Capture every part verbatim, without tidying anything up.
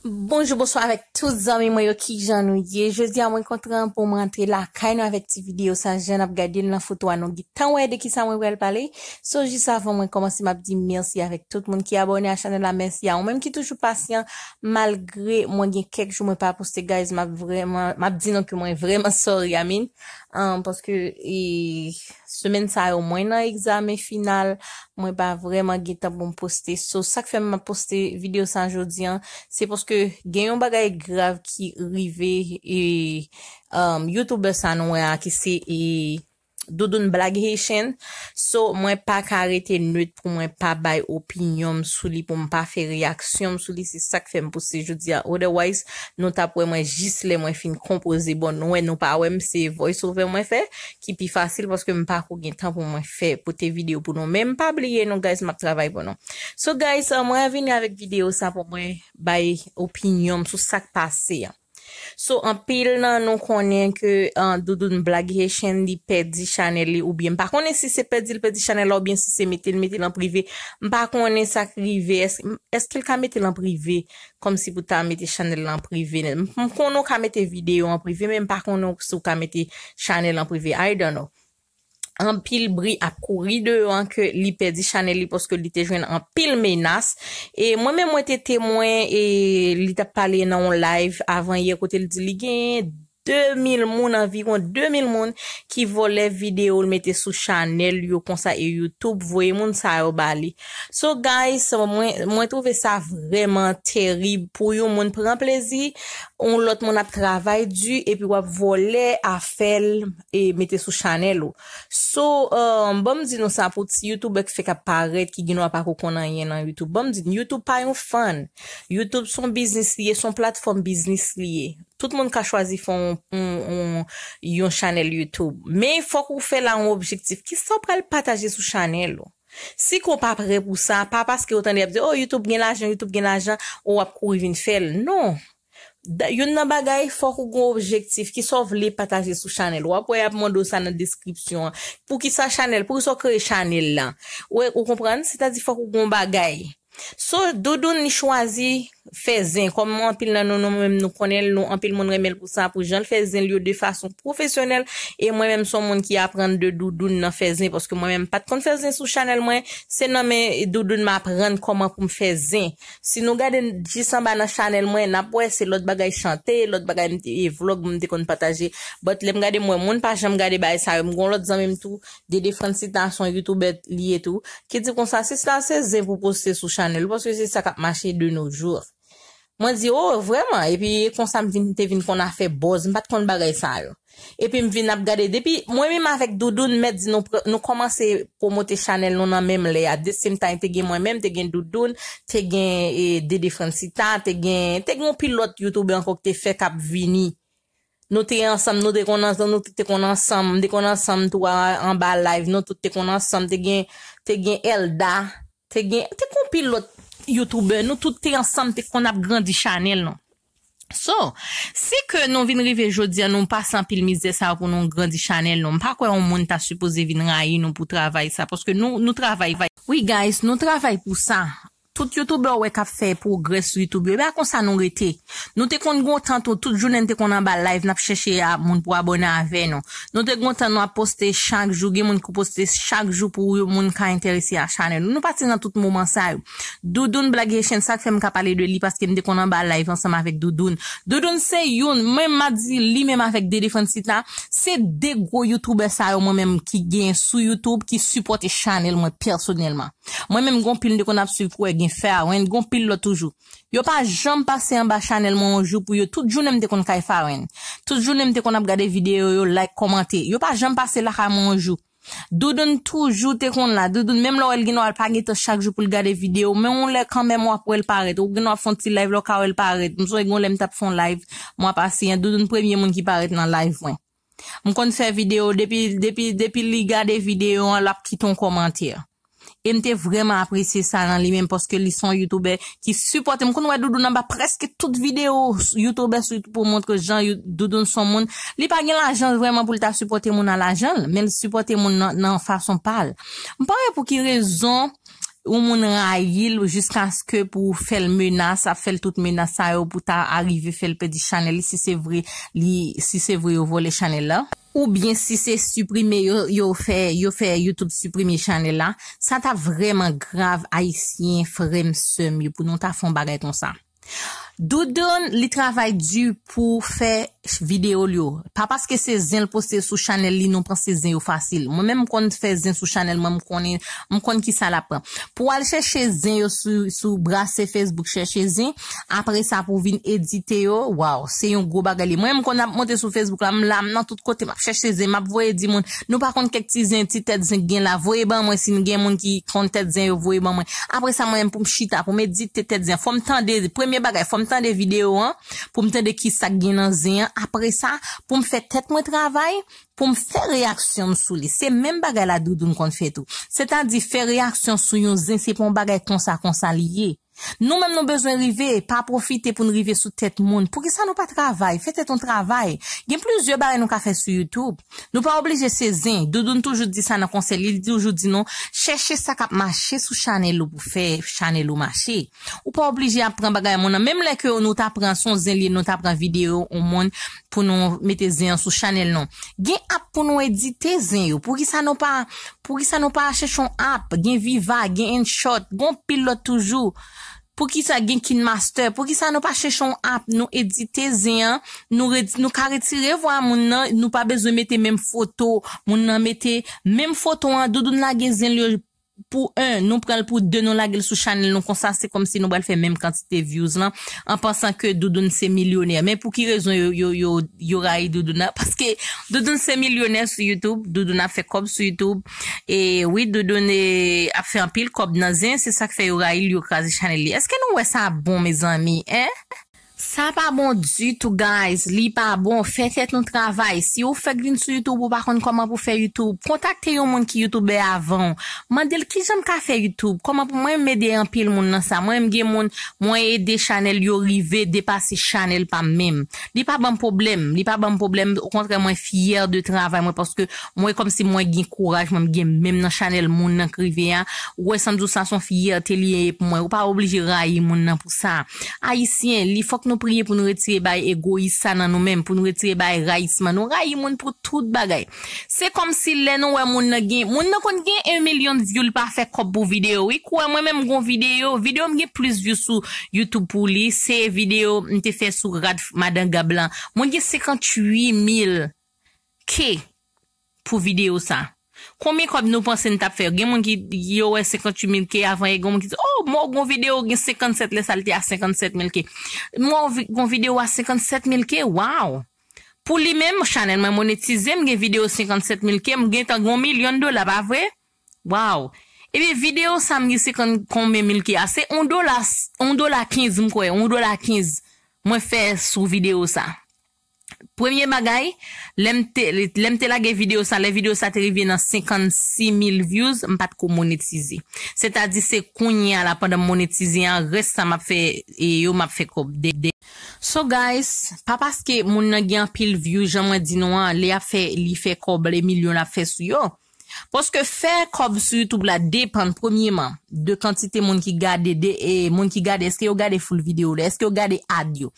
Bonjou, bonswa avèk tout zanmi mwen yo, kijan nou ye? Jodi a mwen kontan pou mwen antre lakay nou avèk ti videyo sa, jan n ap gade l nan foto a, nou gentan wè de kisa mwen pral pale. So, jis avan mwen kòmanse, m ap di mèsi avèk tout moun ki abòne a chanèl la, mèsi a ou menm ki toujou pasyan, malgre mwen gen kèk jou mwen pa poste, guys, m ap vrèman, m ap di nou ke mwen vrèman sorry, I mean, um, paske, e, semèn sa yo, mwen nan egzamen final, mwen pa vrèman gen tan pou m poste. So, sa k fè m ap poste videyo sa jodi an, se paske gen yon bagay grav ki rive, e, um, YouTuber sa nou wè a, ki se, e, Doudoune Black Haitian. So, mwen pa ka rete nwit pou mwen pa bay opinyon m sou li, pou m pa fè reyaksyon m sou li. Se sa k fè m poste jodi a. Otherwise, nou t ap wè mwen jis lè mwen fin konpoze. Bon, nou wè nou pa wè m, se voice over mwen fè, ki pi fasil paske m pa ko gen tan pou mwen fè, pote videyo pou nou. Men m pa bliye nou, guys, m ap travay pou nou. So, guys, uh, mwen vini avèk videyo sa pou mwen bay opinyon m sou sa k pase an. So, anpil nan nou konnen ke, uh, Doudoune Black Haitian, li pèdi chanèl li, oubyen m pa konnen si se pèdi l pèdi chanèl la, oubyen si se mete l mete l an prive. M pa konnen sa k rive. Èske, èske l ka mete l an prive? Kòmsi pou ta mete chanèl la an prive. M, m konnen w ka mete videyo an prive, men m pa konnen si w ka mete chanèl an prive. I don't know. Anpil bri ap kouri deyò an ke li pèdi chanèl li paske li te jwenn anpil menas. E mwen menm mwen te temwen, e li t ap pale nan yon live avan yè kote l di li gen de mil moun, anviwon de mil moun ki vòlè videyo l mete sou chanèl yo konsa, e YouTube voye moun sa yo ba li. So, guys, mwen, mwen twouve sa vrèman terib pou yon moun pran plezi, yon lòt moun ap travay di, epi w ap vòlè afè l e mete sou chanèl ou. So, um, ban m di nou sa pou ti YouTuber k fèk ap parèt, ki gen dwa pa ko konn anyen nan YouTube. Ban m di nou, YouTube pa yon fun. YouTube se yon biznis li ye, se yon platfòm biznis li ye. Tout moun ka chwazi fè yon, yon, yon, yon chanèl YouTube. Men fòk ou fè la yon objektif. Kisa w pral pataje sou chanèl ou? Si ke w pa prè pou sa, pa paske w tande y ap di, "Oh, YouTube gen lajan, YouTube gen lajan," ou w ap kouri vin fè l. Non. Da-, youn nan bagay, fòk ou gen objektif. Kisa w vle pataje sou chanèl? W ap wè y ap mande w sa nan deskripsyon an. Poukisa chanèl? Poukisa w kreye chanèl la? Ou, ou konprann? Sètadi fòk ou gen yon bagay. So, Doudoune li chwazi fè zen. Kòm anpil nan nou, nou menm nou konnen l, nou, anpil moun renmen l pou sa, pou jan l fè zen l yo de fason pwofesyonèl. E mwen menm, se yon moun ki aprann de Doudoune nan fè zen, paske mwen menm, m pa t konn fè zen sou chanèl mwen. Se nan men Doudoune m aprann kòman pou m fè zen. Si nou gade jis anba nan chanèl mwen, n ap wè se lòt bagay chante, lòt bagay m te, e vlòg m te konn pataje. But lè m gade, m wè moun pa janm gade bagay sa yo. M gon lòt zanmi m tou, Dede Francita, se yon youtubè li ye tou, ki di konsa, "Sista, se zen pou poste sou chanèl ou, paske se sa k ap mache de nos jours." Mwen di, "Oh, vrèman?" Epi e konsa m vin, te vin konn afè buzz, m pa t konn bagay sa yo. Epi m vin ap gade, depi mwen menm avèk Doudoune, m mèt di nou pr-, nou kòmanse pwomote chanèl nou nan menm lè a. The same time, te gen mwen menm, te gen Doudoune, te gen, e, Dede Francita, te gen, te gen yon pil lòt youtubè ankò ki te fèk ap vini. Nou te ansanm, nou te konn ansanm, nou tout te konn ansanm, m te konn ansanm tou a, anba live, nou tout te konn ansanm, te gen, te gen Elda, te gen, te gen yon pil lòt youtubè, nou tout te ansanm, te konn ap grandi chanèl nou. So, si ke nou vin rive jodi a, nou pase anpil mizè sa yo pou nou grandi chanèl nou, m pa kwè yon moun ta sipoze vin rayi nou pou travay sa, paske nou, nou travay. Wi, guys, nou travay pou sa. Tout youtubè w wè k ap fè pwogrè sou YouTube yo, e pa konsa nou rete. Nou te konn gen yon tan tou, tout jounen n te konn anba live, n ap chèche a moun pou abòne avè nou. Nou te gen yon tan nou ap poste chak jou, gen moun ki poste chak jou pou yon moun ka enterese a chanèl nou. Nou pati nan tout moman sa yo. Doudoune Black Haitian, sa k fè m ka pale de li, paske m te konn anba live ansanm avèk Doudoune. Doudoune se youn, menm m ap di li menm avèk Dede Francita, se de gwo youtubè sa yo mwen menm ki gen sou YouTube, ki sipòte chanèl mwen pèsonèlman. Mwen menm gon pil m te konn ap swiv pou wè gen Fawen, gon pil lòt toujou. Yo pa janm pase anba chanèl mwen yon jou pou yo. Tout jounen m te konn kay Fawen. Tout jounen m te konn ap gade videyo yo, like, kòmante. Yo pa janm pase lakay mwen yon jou. Doudoune toujou te konn la. Doudoune, menm lè w wè l gen dwa l pa gen tan chak jou pou l gade videyo, men yon lè kanmenm w ap wè l parèt. Ou gen dwa fè yon ti live la w ka wè l parèt. M sonje gen yon lè m t ap fè yon live mwa pase an, Doudoune premye moun ki parèt nan live mwen. M konn fè videyo, depi, depi, depi li gade videyo an, l ap kite yon kòmantè. E m te vrèman apresye sa nan li menm, paske li se yon youtubè ki sipòte m. M konn wè Doudoune anba prèske tout videyo youtubè sou YouTube pou montre jan you-, Doudoune se yon moun. Li pa gen lajan vrèman pou l ta sipòte moun a lajan l, men l sipòte moun nan, nan fason pa l. M pa wè pou ki rezon yon moun rayi l jiskaske pou fè l menas, ap fè l tout menas sa yo pou ta arive fè l pèdi chanèl li, si se vre, li, si se vre yo vòlè chanèl la. Oubyen si se siprime yo, yo fè, yo fè YouTube siprime chanèl la, sa ta vrèman grav, Ayisyen, frè m, sè m yo, pou nou ta fè yon bagay konsa. Doudoun, li travay di pou fè videyo l yo. Pa paske se zen l poste sou chanèl li, nou panse zen yo fasil. Mwen menm, m konn fè zen sou chanèl mwen, m konnen, m konn ki sa l ap pran. Pou al chèche zen yo sou, sou brase Facebook, chèche zen, apre sa pou vin edite yo, waw, se yon gwo bagay li. Mwen, m konn ap monte sou Facebook la, m la, m nan tout kote, m ap chèche zen, m ap voye di moun, nou pa konn kèk ti zen, ti tèt zen k gen la, voye ban mwen si n gen moun ki konn tèt zen yo, voye ban mwen. Apre sa, mwen menm pou m chita, pou m edite tèt zen, fò m tande, premye bagay, fò m tande videyo an, pou m tande ki sa k gen nan zen an. Apre sa, pou m fè tèt mwen travay, pou m fè reyaksyon m sou li. Se menm bagay la Doudoun konn fè tou. Sètadi fè reyaksyon sou yon zen, se pa yon bagay konsa, konsa li ye. Nou menm nou bezwen rive, pa pwofite pou n rive sou tèt moun. Poukisa nou pa travay? Fè tèt nou travay. Gen plizyè bagay nou ka fè sou YouTube. Nou pa oblije se zen. Doudoun toujou di sa nan konsèy li, li toujou di nou, chèche sa k ap mache sou chanèl ou pou fè chanèl ou mache. Ou pa oblije ap pran bagay moun nan. Menm lè ke nou ta pran, se yon zen li, nou ta pran videyo yon moun pou nou mete zen an sou chanèl nou. Gen app pou nou edite zen yo. Poukisa nou pa, poukisa nou pa chèche yon app? Gen Viva, gen InShot, gen yon pil lòt toujou. Poukisa gen KineMaster? Poukisa nou pa chèche yon app, nou edite zen an, nou, nou ka retire vwa moun nan, nou pa bezwen mete menm foto, moun nan mete menm foto an, Doudoun lage zen l yo pou en, nou pran l pou de, nou lage l sou chanèl nou, konsa se kòmsi nou pral fè menm kantite views lan, an pansan ke Doudoun se milyonè. Men pou ki rezon yo, yo, yo, yo rayi Doudoun nan? Paske Doudoun se milyonè sou YouTube, Doudoun ap fè kòb sou YouTube. E wi, Doudoun, e, ap fè anpil kòb nan zen, se sa k fè yo rayi l, yo kraze chanèl li. Èske nou wè sa bon, mezanmi, en? Sa pa bon ditou, guys. Li pa bon. Fè tèt nou travay. Si ou fèk vin sou YouTube, ou pa konn kòman pou fè YouTube, kontakte yon moun ki youtubè avan w. Mande l kijan m ka fè YouTube. Kòman pou mwen, m ede anpil moun nan sa. Mwen, m gen moun, mwen ede chanèl yo rive depase chanèl pa m menm. Li pa ban m pwoblèm. Li pa ban m pwoblèm. Okontrè, mwen fyè de travay mwen paske mwen kòmsi mwen gen kouraj, mwen m gen menm nan chanèl moun nan k rive a. Ou wè sa m di w sa, se yon fyète li ye pou mwen. Ou pa oblije rayi moun nan pou sa. Ayisyen, li fòk nou priye pou nou retire bay egoyis sa nan nou menm, pou nou retire bay rayisman. Nou rayi moun pou tout bagay. Se kòmsi lè nou wè moun nan gen, moun nan konn gen yon milyon view, li pa fè kòb pou videyo. Wi, kwè mwen menm, gon videyo, videyo m gen plis view sou YouTube pou li, se videyo m te fè sou rad Madan Gab lan. Mwen gen senkanntuit mil K pou videyo sa. Konbyen kòb nou panse n t ap fè? Gen moun ki, yo wè senkanntuit mil K avan, e gen moun ki di, "Oh, mwen gon videyo gen senkannsèt, lè sa l te a senkannsèt mil K." Mwen vi-, gon videyo a senkannsèt mil K, waw! Pou li menm, chanèl mwen monetize, m gen videyo senkannsèt mil K, m gentan gon milyon dola, pa vre? Waw! Epi videyo sa m gen senkant konbyen mil K a, se yon dola, yon dola kenz, m kwè, yon dola kenz. Mwen fè sou videyo sa. Premye bagay, lè m te, lè m te lage videyo sa, lè videyo sa te rive nan senkannsis mil views, m pa t ko monetize. Sètadi se kounye a la, pandan m monetize an, rès sa m ap fè, e yo m ap fè kòb. De, de. So guys, pa paske moun nan gen anpil view, jan mwen di nou an, li ap fè, li fè kòb, li milyon l ap fè sou yo. Paske fè kòb sou YouTube la depann, premyeman, de kantite moun ki gade, de, e, moun ki gade, èske yo gade full videyo la, èske yo gade ad yo.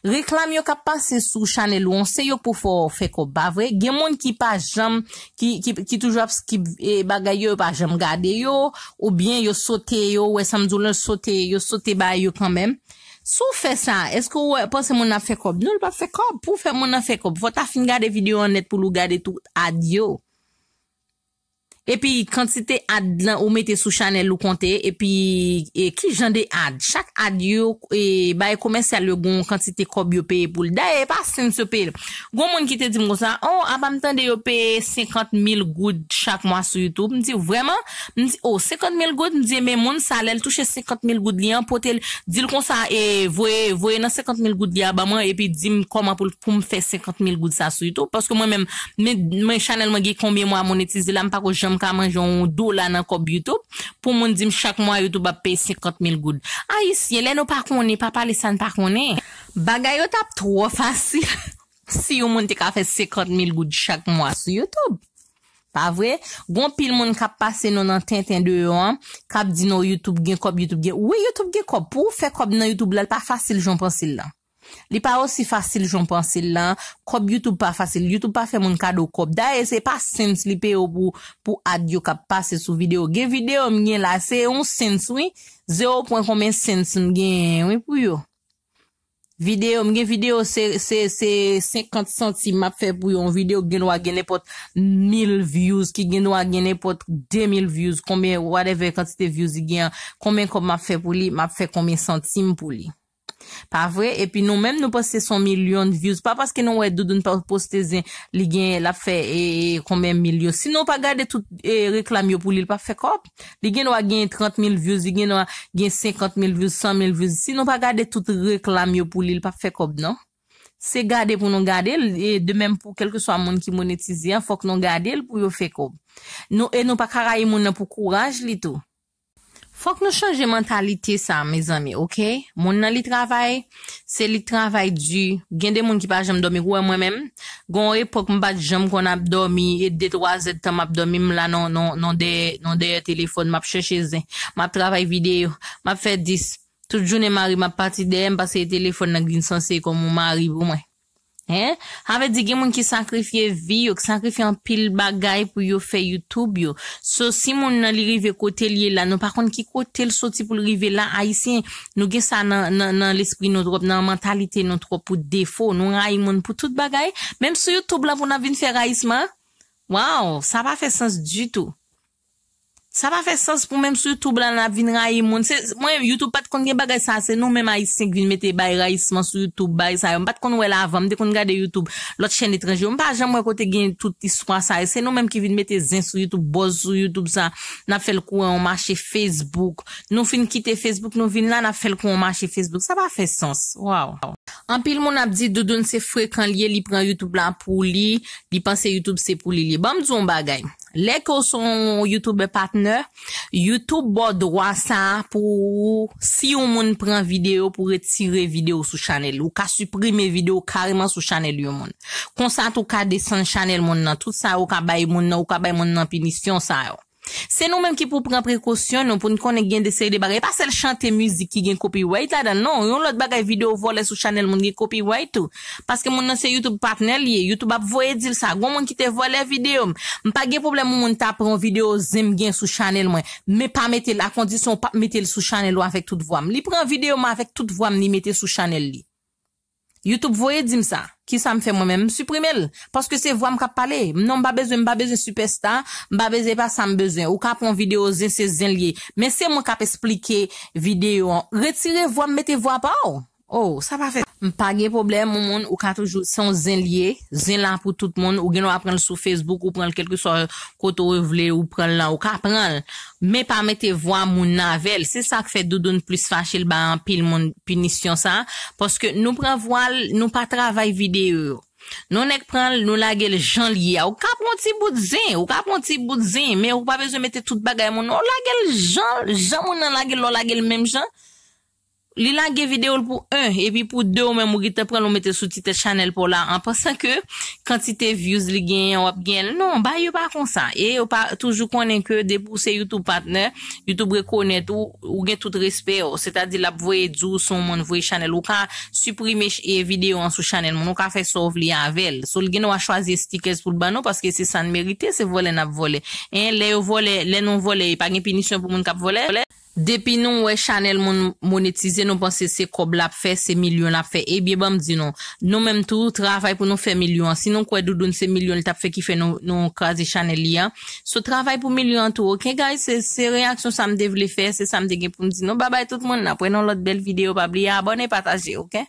Reklam yo k ap pase sou chanèl ou an, se yo k pou fè w fè kòb, pa vre? Gen moun ki pa janm, ki, ki, ki toujou ap skip, e, bagay yo, yo pa janm gade yo, oubyen yo sote yo, ou wè sa m di w lan, sote, yo sote bagay yo kanmenm. Si w fè sa, èske w wè, panse moun nan ap fè kòb? Non, li p ap fè kòb. Pou w fè moun nan fè kòb, fò w ta fin gade videyo an nèt pou l ou gade tout ad yo. Epi kantite ad lan ou mete sou chanèl ou konte, epi, e, ki jan de ad? Chak ad yo, e, bagay komèsyal yo gon kantite kòb yo peye pou l. Dayè, e pa sens yo peye l. Gon moun ki te di m konsa, "Oh, apa m tande yo peye senkant mil goud chak mwa sou YouTube." M di, "Vrèman?" M di, "Oh, senkant mil goud?" M di, "Ebyen, moun sa, lè l touche senkant mil goud li an, pote l, di l konsa, e, voye, voye nan senkant mil goud li a ban mwen, epi di m kòman pou l, pou m fè senkant mil goud sa sou YouTube." Paske mwen menm, men, mwen, chanèl mwen gen konbyen mwa monetize la, m pa ko janm ka manje yon dola nan kòb YouTube. Pou moun di m chak mwa YouTube ap peye senkant mil goud. Ayisyen, lè nou pa konnen, pa pale sa n pa konnen. Bagay yo t ap twò fasil si yon moun te ka fè senkant mil goud chak mwa sou YouTube. Pa vre? Gon pil moun k ap pase nou nan tenten deyò an, k ap di nou YouTube gen kòb, YouTube gen. Wi, YouTube gen kòb. Pou w fè kòb nan YouTube la, li pa fasil jan w panse l lan. Li pa osi fasil jan w panse l lan. Kòb YouTube pa fasil. YouTube pa fè moun kado kòb. Dayè, se pa cents li peye w pou, pou ad yo k ap pase sou videyo. Gen videyo m gen la, se yon cents, wi. Zewo pwen konbyen cents m genyen, wi, pou yo. Videyo, m gen videyo, se, se, se senkant santim m ap fè pou yo. Yon videyo gen dwa gen nenpòt mil views, ki gen dwa gen nenpòt de mil views, konbyen, whatever kantite views li gen an, konbyen kòb m ap fè pou li, m ap fè konbyen santim pou li. Pa vre? Epi nou menm, nou panse se yon milyon views. Pa paske nou wè Doudoune pa poste zen, li gen, l ap fè, e, e, konbyen milyon. Si nou pa gade tout, e, reklam yo pou li, li p ap fè kòb. Li gen dwa gen trant mil views, li gen dwa gen senkant mil views, san mil views. Si nou pa gade tout reklam yo pou li, li p ap fè kòb, non. Se gade pou nou gade l, e de menm pou kèlkeswa moun ki monetize an, fòk nou gade l pou yo fè kòb. Nou, e nou pa ka rayi moun nan pou kouraj li tou. Fòk nou chanje mantalite sa, mezanmi, oke? Moun nan li travay, se li k travay di. Gen de moun ki pa janm dòmi. Ou wè mwen menm, gon epòk m pa t janm konn ap dòmi, e de twa zèdtan m ap dòmi, m la non, non, non dèyè, non dèyè telefòn, m ap chèche zen, m ap travay videyo, m ap fè dis. Tout jounen mari m ap pati dèyè m, paske telefòn nan vin sanse kòm yon mari pou mwen. Hein? Sa vle di gen moun ki sakrifye vi yo, ki sakrifye anpil bagay pou yo fè YouTube yo. So, si moun nan li rive kote l ye la, nou pa konn ki kote l soti pou l rive la, Ayisyen, nou gen sa nan, nan, nan lespri nou twòp, nan mantalite nou twòp pou defo. Nou rayi moun pou tout bagay. Menm sou YouTube la pou n ap vin fè rayisman. Waw, sa pa fè sans ditou. Sa pa fè sans pou menm sou YouTube la, n ap vin rayi moun. Se, mwen, YouTube pa t konn gen bagay sa, se nou menm Ayisyen ki vin mete bay rayisman sou YouTube, bay sa yo. M pa t konn wè l avan, m te konn gade YouTube, lòt chèn etranje yo. M pa janm wè kote gen tout istwa sa yo. Se nou menm ki vin mete zen sou YouTube, buzz sou YouTube sa. N ap fè l kou yon mache Facebook. Nou fin kite Facebook, nou vin la, n ap fè l kou yon mache Facebook. Sa pa fè sans. Waw. Anpil moun ap di Doudoune se frekan l ye, li pran YouTube la pou li, li panse YouTube se pou li l ye. Ban m di w yon bagay. Lè ke w se yon YouTuber partner, YouTube ba w dwa sa a pou, si yon moun pran videyo, pou retire videyo sou chanèl li. Ou ka siprime videyo kareman sou chanèl yon moun. Konsa tou, ou ka desann chanèl moun nan. Tout sa ou ka bay moun nan, ou ka bay moun nan pinisyon sa yo. Se nou menm ki pou pran prekosyon nou, pou n konnen gen de seri de bagay. E pa sèl chante mizik ki gen copyright ladan l, non. Yon lòt bagay, videyo vòlè sou chanèl moun gen copyright tou. Paske moun nan se YouTube patnè l ye. YouTube ap voye di l sa. Gon moun ki te vòlè videyo m. M pa gen pwoblèm yon moun ta pran yon videyo zen m gen sou chanèl mwen. Men pa mete l, a kondisyon w p ap mete l sou chanèl ou avèk tout vwa m. Li pran videyo m avèk tout vwa m, li mete sou chanèl li. YouTube voye di m sa. Kisa m fè mwen menm? M siprime l. Paske se vwa m k ap pale. Non, m pa bezwen, m pa bezwen sipèsta. M pa bezwen, e pa sa m bezwen. Ou ka pran videyo zen, se zen l ye. Men se mwen k ap esplike videyo an. Retire vwa m, mete vwa pa w. Oh, sa pa fè. M pa gen pwoblèm, yon moun, ou ka toujou, se yon zen l ye. Zen la pou tout moun. Ou gen dwa pran l sou Facebook, ou pran l kèlkeswa kote w vle, ou pran l la, ou ka pran l. Men pa mete vwa moun nan avè l. Se sa k fè Doudoune plis fache, l bay anpil moun pinisyon sa. Paske nou pran vwa l, nou pa travay videyo yo. Nou nèk pran l, nou lage l jan l ye a. Ou ka pran yon ti bout zen, ou ka pran yon ti bout zen, men ou pa bezwen mete tout bagay moun nan. Ou lage l jan, jan moun nan lage l, lè w lage l menm jan. Li lage videyo l pou en, epi pou de ou menm ou gentan pran l ou mete sou ti tèt chanèl pa w la, an pansan ke kantite views li genyen w ap genyen l. Non, bagay yo pa konsa. E yo pa toujou konnen ke depi w se YouTube patnè, YouTube rekonèt ou, ou gen tout respè w. Sètadi l ap voye di w se yon moun voye chanèl. Ou ka siprime ch-, e videyo an sou chanèl moun, ou ka fè sa w vle avè l. So l gen dwa chwazi stickers pou l ban nou, paske se sa n merite, se vòlè n ap vòlè. En, lè yo vòlè, lè nou vòlè, e pa gen pinisyon pou moun k ap vòlè. Depi nou wè chanèl moun monetize, nou panse se kòb l ap fè, se milyon l ap fè. Ebyen, ban m di nou, nou menm tou, travay pou nou fè milyon an. Si nou kwè Doudoune se milyon li t ap fè ki fè nou, nou kraze chanèl li an. So, travay pou milyon an tou, oke, guys? Se, se reyaksyon sa m te vle fè, se sa m te gen pou m di nou. Babay tout moun, n ap wè nan lòt bèl videyo. Pa bliye abòne, pataje, oke?